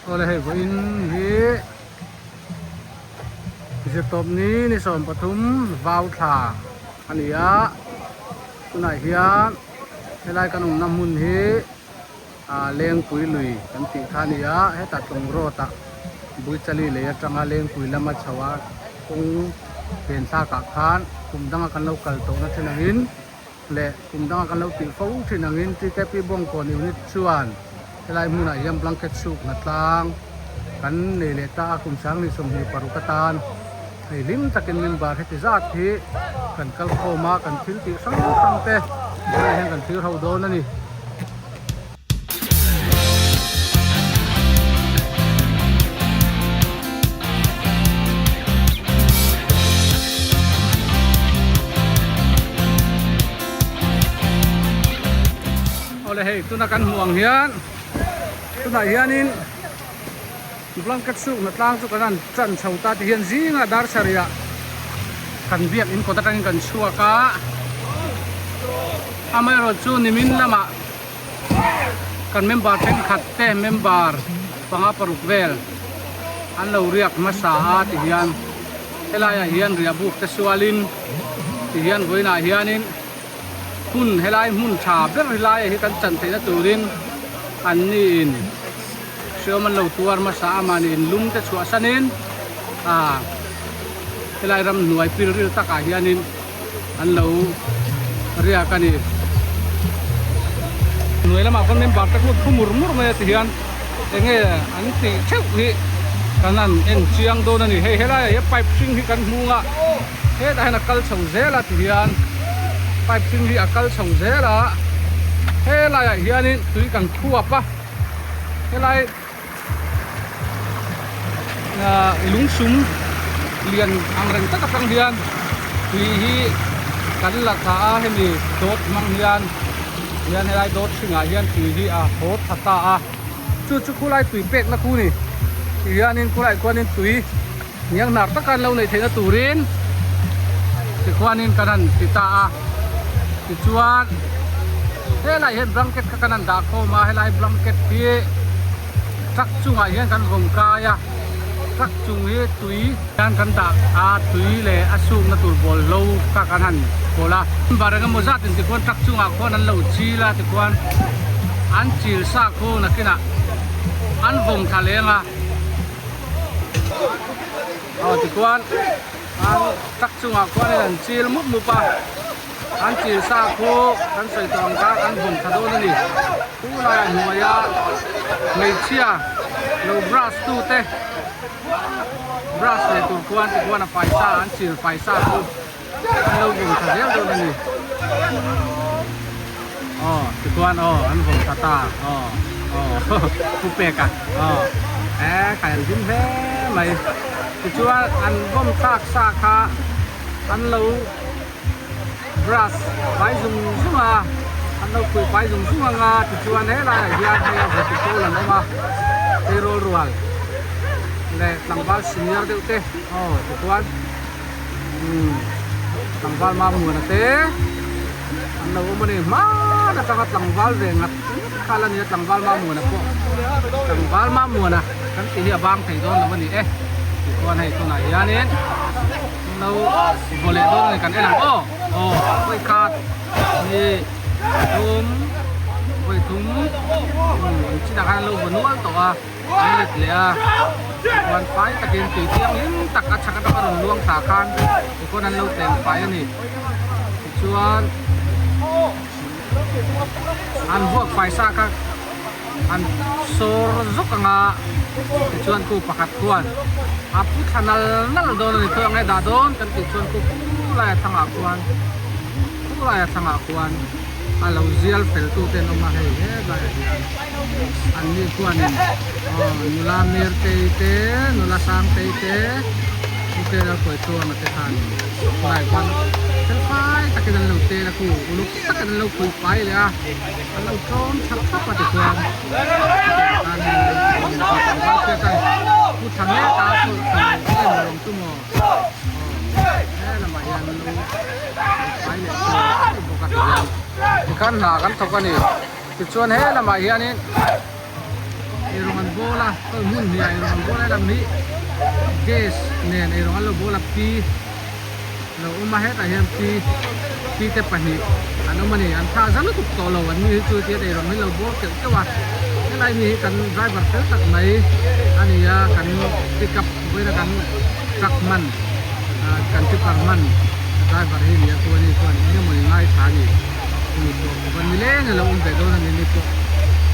Awle hei vawiin hi zirtawp ni ni 13 vau thla a ni a tunah hian helai kan awmna hmun hi ah lengpui lui kan tih kha a ni a hetah tlawng road ah Buichali lei atanga lengpui lama chho a kawng pen thlakah khan kum danga kan lo kal tawhna then angin leh kum danga kan lo tih fo thin angin TKP Bawngkawn unit chuan helai hmunah hian blanket suk hna tlang kan nei leh ta a kum 2026 atan hei hlim takin member heti zat hi kan kal khawm a kan thil tih hrang hrang te tunah hian kan thlir ho dawn a ni. Awle hei tuna kan hmuh ang hian tunah hianin blanket sukna tlang chu kan han tan chho ta ti hian zingah dar sarih ah kan biak in kawt atangin kan chhuak a amaherawh chu nimin lamah Kan member thenkhat te member panga paruk vel an lo riak hmasa a ti hian helai ah hian riah buk te sualin ti hian vawiinah hianin hmun helai hmun tha ber helai hi kan chan theihna turin an ni in hriawm an lo tuar hmasa a mahni in lum te chhuah sanin ah helai ramhnuai pilril takah hianin. an lo riak a ni hnuai lamah khawn member te khu thu mur mur mai a ti hian eng nge an tih theuh hi kan han en chiang dawn a ni hei helai ah hian pipe hring hi kan hmung a hetah hian a kal chho zel a ti hian pipe hring hi a kal chho zel a helai ah hianin tui kan khuap a helai. Lungsum lian ang reng tak atang hian tui hi kan la thla a hemi dawt hmang hian hian helai dawt hringah hian tui hi a haw tha ta a chu chu khulai tui pekna khu ni ti hianin khulai khuanin tui hniang hnar taka an lo neih theihna turin tikhuanin kan han ti ta a tichuan helai hian blanket kha kan han dah khawm a helai blanket hi truck chungah hian kan vawm kai a truck chung hi tui hian kan dah a tui leh a sukna tur bawlhlo kha kan han pawlh a bar engemaw zat in tikhuan truck chungah khuan an lo chil a tikhuan an chil sa khu nakinah an vawm thla leng a. Aw tichuan an truck chungah khuanin an chil mup mup a an chil sa khu kan sawi tawh ang kha an vawm thla dawn a ni khu laiah hnuaia hmeichhia lo brush tu te brush leh tur khuan tichuan a fai sa an chil fai sa chu an lo vawm thla zel dawn a ni aw tichuan aw an vawm thla ta aw aw pu pek a aw e khai an hlim hle mai tichuan an vawm thlak sa kha an lo brush fai zung zung a an lo khuih fai zung zung ang a tichuan helaiah hian hei a vawtu pawl an awm a tleirawl rual leh tlangval senior deuh te aw tichuan. Tlangval Mamuana te an lo awm a ni hman atanga tlangval ve ngat ngat kha la ni a tlangval Mamuana pawh tlangval Mamuana kan tih hi a bang thei dawn lo a ni e tichuan hei tunah hianin an lo vaw leh dawn a ni kan en ang aw aw vawi khat ni thum vawi thum an chinah khan an lo vaw nual tawh a. An let leh a, chuan fai takin tui thianghlim tak a chhak atanga rawn luang thla khan tikhawn an lo tleng fai a ni. Tichuan an vuak fai sa kha an sawr zawk ang a, tichuan ku pakhat khuan a pu thla nal nal dawn a ni. Khawi ang e dah dawn kan tih chuan ku khulai a thlangah khuan khulai a thlangah khuan a lo zial fel tute an awm a hei helaiah hian. An ni chuanin aw nula Mertei te nula Sangtei te chu te lo kawi chuang a te khan khawlai khuan fel fai takin an lo tel a khu uluk takin an lo pui fai leh a an lo tlawm thap thap a tichuan tan pu tha mek a em lawng chu maw aw he lamah hian an lo fai leh bawk a tihian tikhan hna kan thawk a ni. Tichuan he lamah hianin eirawng an bawl a hei hmun hnih ah eirawng an bawl a helam hi gas nen eirawng an lo bawl a pi lo awm a hetah hian pi pi te pahnih an awm a ni an tha za lutuk tawh lo an ni hi chu tihian eirawng hi lo bawl keuh keuh a helai mi hi kan driver fel tak mai a ni a kan pick up vawiina kan truck hman ah kan tipper hman driver hi a ni a chuan hei chuan eng emawni ngaithla a ni ni pawh va nileng a lo awm ve dawn a ni ni pawh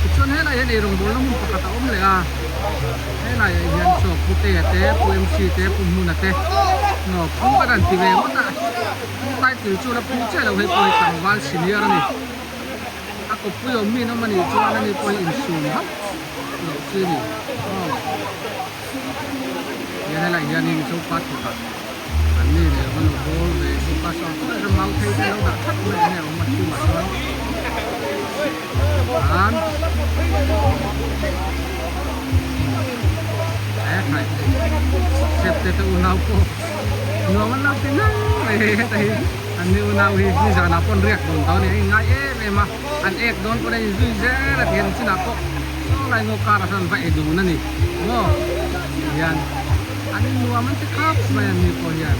tichuan helai hian eirawngbawlna hmun pakhat a awm leh a helai ah hian chaw pu Tea te pu MC te pu Hmuna te naw pu ka rawn ti ve ngawt a pu title chu la pu chiah lo hei pawh hi tlangval senior a ni a kawppui awm mi an awm a nih chuan ani pawh hi insum hauh loh chi a ni aw hian helai hianin zopa thawkah an ni leh lo lo bawl ve bawk a saw khawlai ram mau phei te lo dah thap mai enge a awm a chhungah chuan an e khai step te te unau pawh nuam an lo ti ngang mai hei heta hi an ni unau hi nizanah pawh an riak dun tawh a ni a inngai em em a an ek dawn pawn a inzui zel a tihian chinah pawh saw lai ngaw karah sawn an va e dun a ni maw tihian an nuam an ti khap mai a ni pawh hian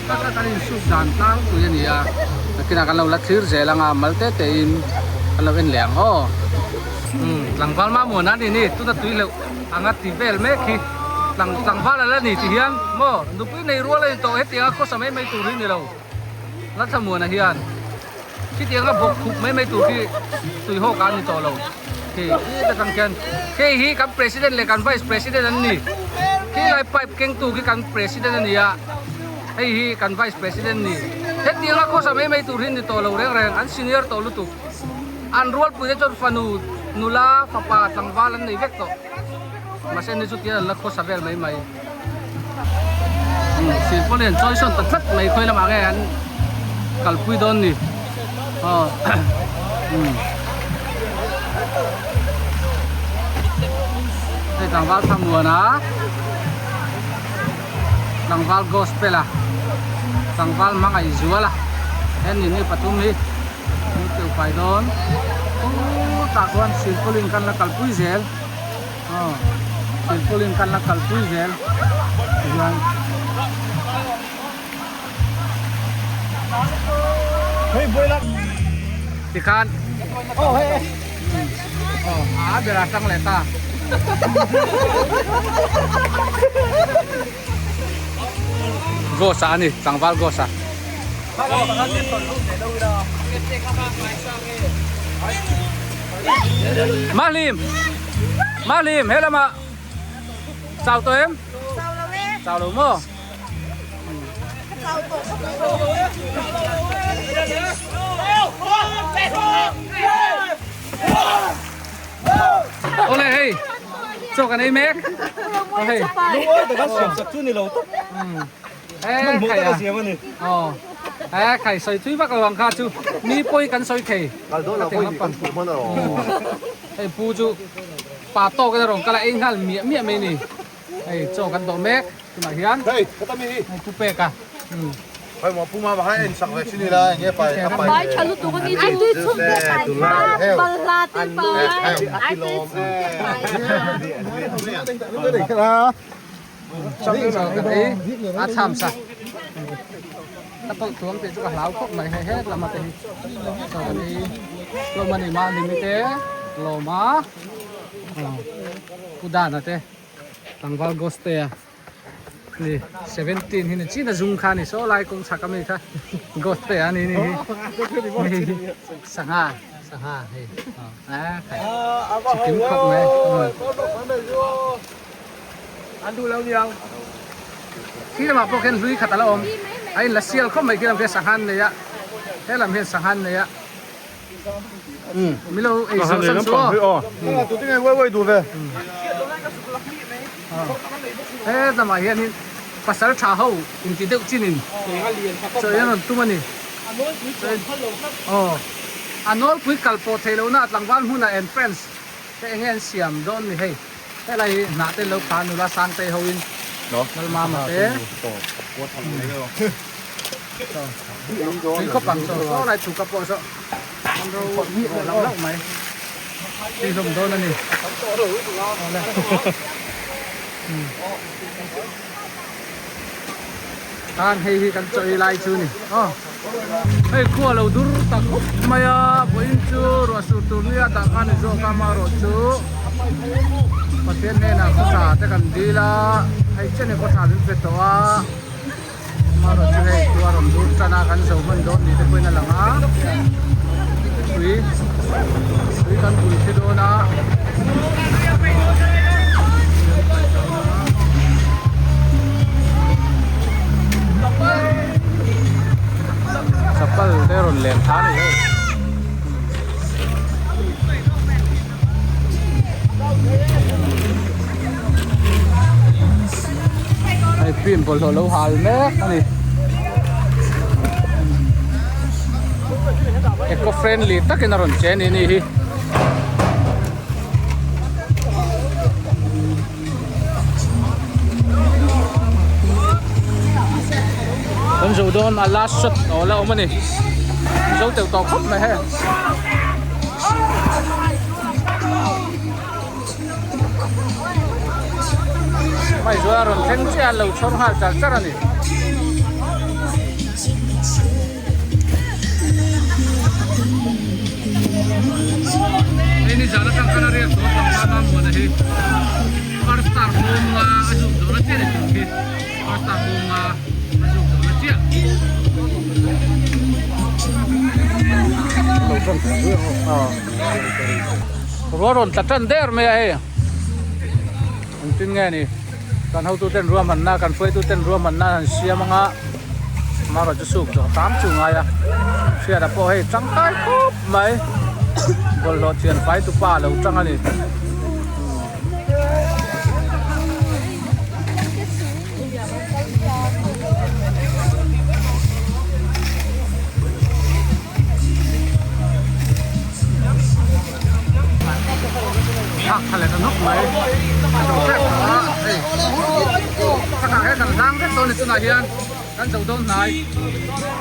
taka kan insuk dan tlangpui a ni a nakinah kan lo la thlir zel ang a mal te te in kan lo en leh ang aw umm tlangval mamawna a ni ni tuna tui hleuh anga ti vel mek hi tlang tlangval ala ni ti hian maw nupui nei rual a ni tawh hetianga khawsa mai mai tur hi ni lo Lalthlamuana hian. Khitianga bawk khup mai mai tur khi tui hawk ah a ni tawh lo. Khi atang khian hei hi kan president leh kan vice president an ni. Khi lai pipe kengtu khi kan president a ni a, hei hi kan vice president a ni. Hetianga khawsa mai mai tur hi ni tawh lo reng reng, an senior tawh lutuk. An rualpui te chuan fanu, nula, fapa, tlangval an nei vek tawh. Mahse ni chu tian an la khawsa vel mai mai. Silpawn hian chawi sawn ta tlat mai khawi lamah nge an kalpui dawn ni aw hei tlangval thlamuan a tlangval gospel a tlangval hmangaih zual a hemi ni pathum hi an keuh fai dawn chutah chuan silpawn kan la kalpui zel. Aw silpaulin kan la kalpui zel tihian tikhan aw a ber a tang leh ta Ghost a ani tlangval ghost a. Mahlim Mahlim he lamah chau tawh em? Chau lo e. Chau lo maw? Ka chau tawh khawp mai. Awle hei chaw kan ei mek. Aw hei. Lungawi taka siam sak chu ni lo tawp. Hmanhmawh taka siam a ni. Aw. E khai sawi thui vak lo ang kha chu mi pawi kan sawi thei. Kal dawn lo pawi kan hmuh hman alawm. Hei pu chu pa tawk in a rawn kal a ei nghal miah miah mai ni. Hei chaw kan dawh mek tunah hian. Hei ka ta mi hi. Hei pu pek a. Hei maw pu mama kha en sak ve chin ila enge pai a pai. Pai tha lutuk a ni chu. Ai tui chhum te pai. Bal hla te pai. Ai tui chhum te pai. A cham sa ka tawlh thuam tih chu ka hlau khawp mai hei het lama te hi chaw kan ei hlawm a ni mah ni te lawm a pu dana te tlangval ghost te a ni 17 hi ni chin a zum kha ni saw lai kawng chhak ami kha ghost te a ni ni hi sangha sangha hei a khai chikim khawp mai. An duh lo niang. Khi lamah pawh khian hlui khat a la awm. A in la sial khawp mai khi lam khian sangha an nei a. He lam hian sangha an nei a. Milo ei zawh san chu aw. Tu tinge uai uai duh ve. He lamah hianin pasal tha ho inti deuh chinin chaw ei an rawn tum a ni. Aw a nawlpui kal pawh theih lohna tlangval hmunah entrance te enge an siam dawn ni hei. Helai hi hnah te lo kha nula Sangtei ho in Lalmama te tui khawp ang chaw saw lai thuka pawh saw an ro rawh loh loh mai. Tui hlawm dawn a ni. Tan hei hi kan chaw ei lai chu ni aw. Hei khua lo dur ta khawp mai a, vawiin chu ruah sur tur nia dah khan ni zawk a, amaherawh chu Pathian hnenah khaw tha te kan dil a, hei chen hi khaw tha min pe tawh a, amaherawh chu hei khua rawn dur tan a kan zo hman dawn ni te pawhin a lang a, tui tui kan bul thi dawn a. Chapal te rawn len thla a ni hei. Hei pin bawlhhlawh lo hal mek a ni. Eco friendly takin a rawn che a ni ni hi. Kan zo dawn a last shot aw la awm a ni zo teuh tawh khawp mai hei hmai zual a rawn thleng chiah a lo chhawr nghal char char a ni. Hei ni zan atang khan a riak tawh tlangval Mamuana hi first star bawm nga a zuk zawh na chiah ni tur khi first star bawm nga a zuk zawh na chiah. Ruah rawn tla tan der mai a hei engtin nge ni kan hotuten ruahmanna kan hruaituten ruahmanna an siam anga amaherawhchu chu suk zawh tam chu ngai a hriata pawh hei tangkai khawp mai bawlhhlawh thian fai tupa a lo tang a ni. Thak tha leh ta nawk mai a zo tep tawh a hei chakah hian kan hlang vek dawn ni chungah hian kan zo dawn hnai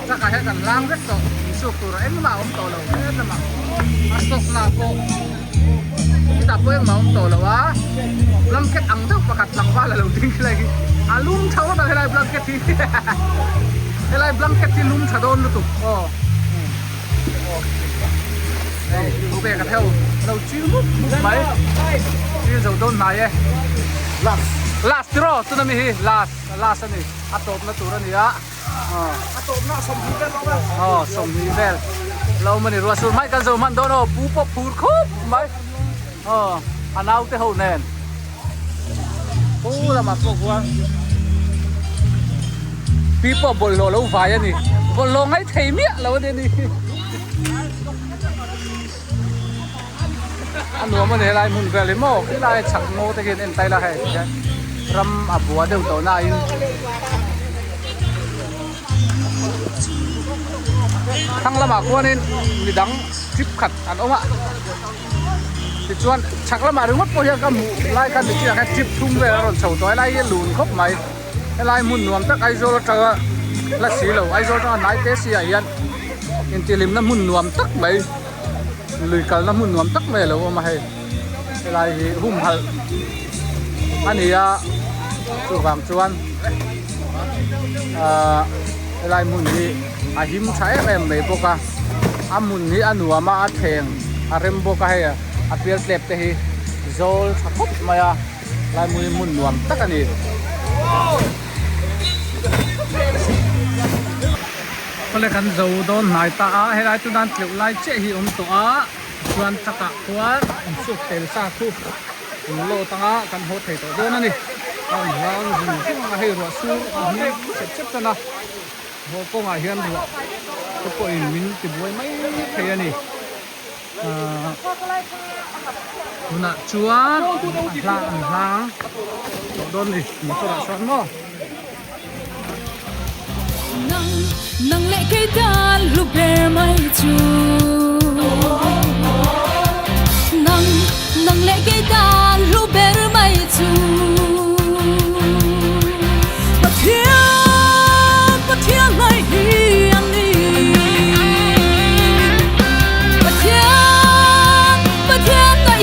chakah hian kan hlang vek tawh insuk tur engmah a awm tawh lo he lamah a stock na pawh hetah pawh engmah a awm tawh lo a blanket ang deuh pakhat tlangval a lo ding khilai hi a lum tha ngawt ang helai blanket hi helai blanket hi lum tha dawn lutuk aw. Hei pek a theu lo chil mup mup mai chil zo dawn hnai e last last tiraw tuna mi hi last last a ni a tawpna tur a ni a a tawpna 20 vel awm a aw 20 vel lo awm a ni ruah sur hmai kan zo hman dawn aw pu pawh phur khawp mai aw a naute ho nen pu lamah pawh khuan pi pawh bawlhhlawh lo vai a ni bawlhhlawh ngaih thei miah lo a ni a ni a nuam a ni helai hmun vel hi maw khilai chhak ngaw te khian en tai la hei tikhian ram a bua deuh tawh na in thlang lamah khuanin midang trip khat an awm a. Tichuan chhak lamah ringawt pawh hian ka hmuh lai khan michiah hian trip thum vel a rawn chho tawh a helai hi a lun khawp mai helai hmun nuam tak Aizawl atanga la si lo Aizawl atanga hnai te si ah hian intihhlimna hmun nuam tak mai lui kalna hmun nuam tak mai a lo awm a hei helai hi humhalh a ni a chuvang chuan ahh helai hmun hi a him tha em em mai bawk a a hmun hi a nuam a a thleng a rem bawk a hei a pial tlep te hi zawl tha khawp mai a lai hmun hi hmun nuam tak a ni. Awle kan zo dawn hnai ta a helai chu nan tleuh lai chiah hi a awm tawh a chuan truck ah khuan insuk tel sa khu in load anga kan haw thei tawh dawn a ni a awm hlang zung zung anga hei ruah sur a hming chep chep tan a. Haw kawngah hian ruah te pawhin min ti buai mai thei a ni. Ahh tunah chuan a hlang an hlang tawh dawn a ni motor ah chuan maw. Nang leh kei tan hlu ber mai chu Nang nang leh kei tan hlu ber mai chu Pathian Pathian mai hi an ni Pathian Pathian mai.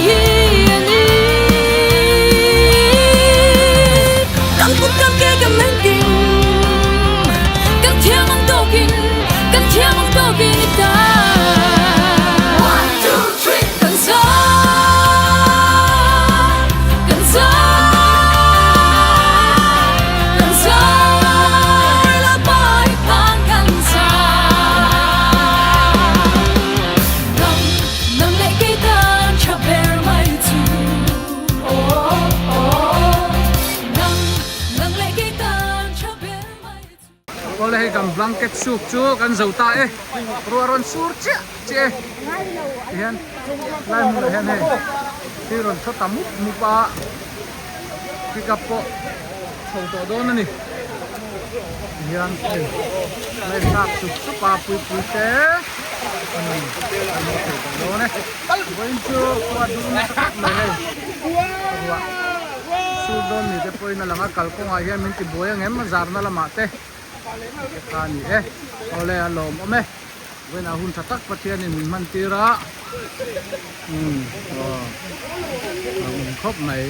Blanket soup chu kan zo ta e, ruah rawn sur chiah chiah e, tihian lai hmunah hian hei thil rawn thaw ta mup mup a, pickup pawh chho tawh dawn a ni, tihian hei lai thlak sup sup a pui pui te an haw thei tawh dawn e, vawiin chu khua dum nasa khawp mai hei ruah sur dawn ni te pawhin a lang a, kalkawngah hian min ti buai ang em a zarna lamah te. Te kha a ni e. Awle a lawmawm e. Vawiinah hun tha tak Pathianin min hman tir a. Umm aw lawmawm khawp mai.